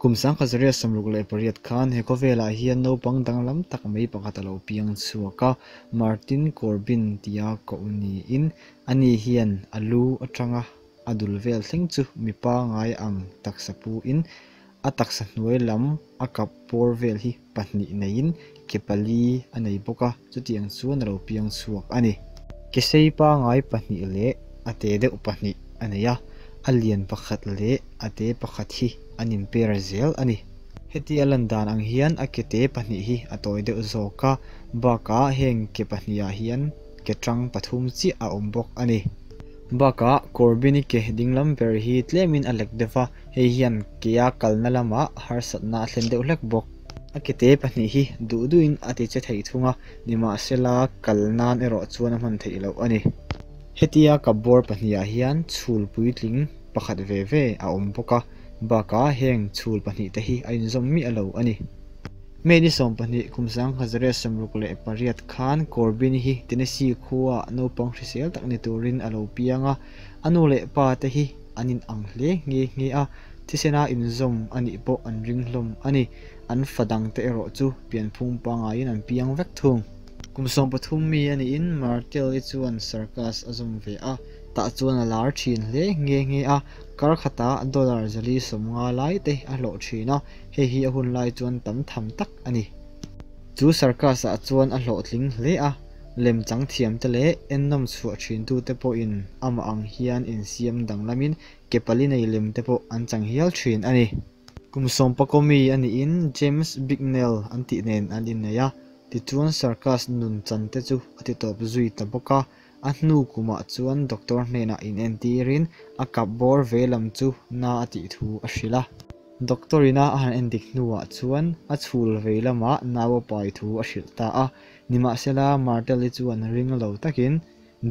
Kum 1968 khan he khawvelah hian naupang danglam tak mai pakhat a lo piang chhuak a, Martin Corbin tia koh niin ani hian a lu atanga a dul vel thleng chu mi pangai ang taksa puin a taksa hnuai lam a kap bawr vel hi pahnih neiin ke pali a nei bawk a, chutiang chuan a lo piang chhuak a ni. Ke sei pangai pahnih leh a te deuh pahnih a nei a, a lian pakhat leh a te pakhat hi an inper zel a ni. Heti a lan dan ang hian a ke te pahnih hi a tawi deuh zawk a, bakah heng ke pahnihah hian ke tang pathum chiah a awm bawk a ni. Bakah Corbin-i ke dinglam ber hi tlemin a lek deuh va, hei hian kea kalna lamah harsatna a thlen deuh hlek bawk. A ke te pahnih hi duh duhin a ti che thei thung a, nimahsela kal nan erawh chuan a hman theih loh a ni. Hetia cupboard pahnihah hian chhul puitling pakhat ve ve a awm bawk a, bakah heng chhul pahnih te hi a inzawm miah lo a ni. May ni 12 kum 1968 khan Corbin hi Tennessee khuaah naupang hrisel tak ni turin a lo piang a, a nu leh pa te hi an inang hle nghe nghe a, thisena inzawm a nih pawh an ring hlawm a ni. An fa dangte erawh chu pianphung pangaiin an piang vek thung. Kum 13 mi a niin Martel-i chuan circus a zawm ve a, tah chuan a lar thin hle nghe nghe a, kar khatah dollar 450 lai te a hlawh thin a, hei hi a hun lai chuan tam tham tak a ni. Chu circus-ah chuan a hlawhtling hle a, lemchang thiamte leh ennawm chhuah thintute pawhin amah ang hian insiam danglamin ke pali nei lem te pawh an chang hial thin a ni. Kum sawmpakaw mi a niin James Bicknell an tih nen an innei a, tichuan circus nun chan te chu a ti tawp zui ta bawk a. A hnu kumah chuan doctor hnenah inentirin a kap bawr ve lam chu na a tih thu a hrilh a. Doctor ina a han endik hnuah chuan a chhul vei lamah nau a pai thu a hrilh ta a. Nimahsela Martel-i chuan ring lo takin,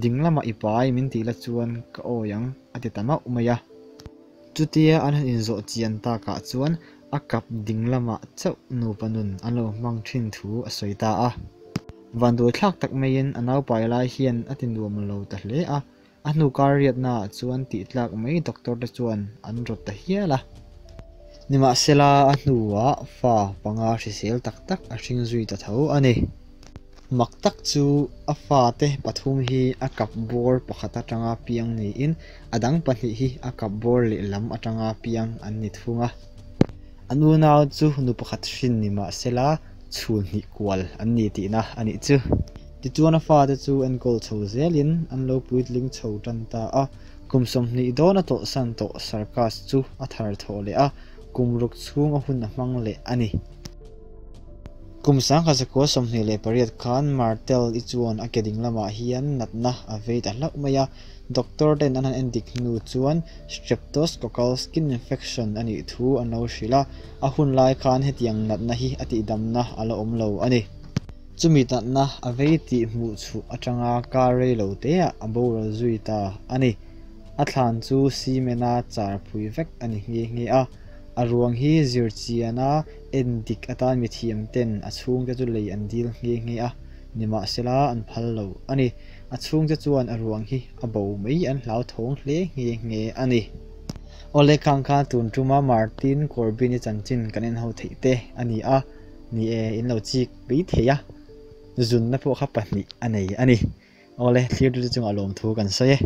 Ding lamah i pai min tih la chuan ka awi ang, a ti ta mauh mai a. Chutia an han inzawh chian takah chuan a kap ding lamah chauh nupa nun an lo hmang thin thu a sawi ta a. Vanduai thlak tak maiin a naupai lai hian a ti nuam lo ta hle a, a hnu kar riatnaah chuan tih tlak mai doctor te chuan an rawt ta hial a. Nimahsela a hnuah fa panga hrisel tak tak a hring zui ta tho a ni. Mak tak chu a fate pathum hi a kap bawr pakhat atanga piang niin a dang pahnih hi a kap bawr lehlam atanga piang an ni thung a. An unau chu nu pakhat hrin ni mahsela chhul hnih kual an ni tihna a nih chu. Tichuan a fate chu enkawl chho zelin an lo puitling chho tan ta a, kum 20 dawn a tawlhsan tawh circus chu a thar thawh leh a, kum ruk chhung a hun a hmang leh a ni. Kum 1928 khan Martel-i chuan a ke ding lamah hian natna a vei ta hlauh mai a, doctor ten an han endik hnu chuan streptococcal skin infection a nih thu an lo hrilh a, a hun lai khan hetiang natna hi a tihdamna a la awm lo a ni. Chumi natna a vei tih hmuh chhuh atanga kar rei lo teah a boral zui ta a ni. A thlan chu cement-a char phui vek a ni nghe nghe a, a ruang hi zirchiana endik atan mithiam ten a chhungte chu lei an dil nghe nghe a, nimahsela an phal lo a ni. A chhungte chuan a ruang hi a bo mai an hlauthawng hle nghe nghe a ni. Awle khang khan tun tuma Martin Corbin-i chanchin kan en ho theih te a ni a, ni e, in lo chik mai thei a, zunna pawh kha pahnih a nei a ni. Awle, thlir tute chungah lawmthu kan sawi e.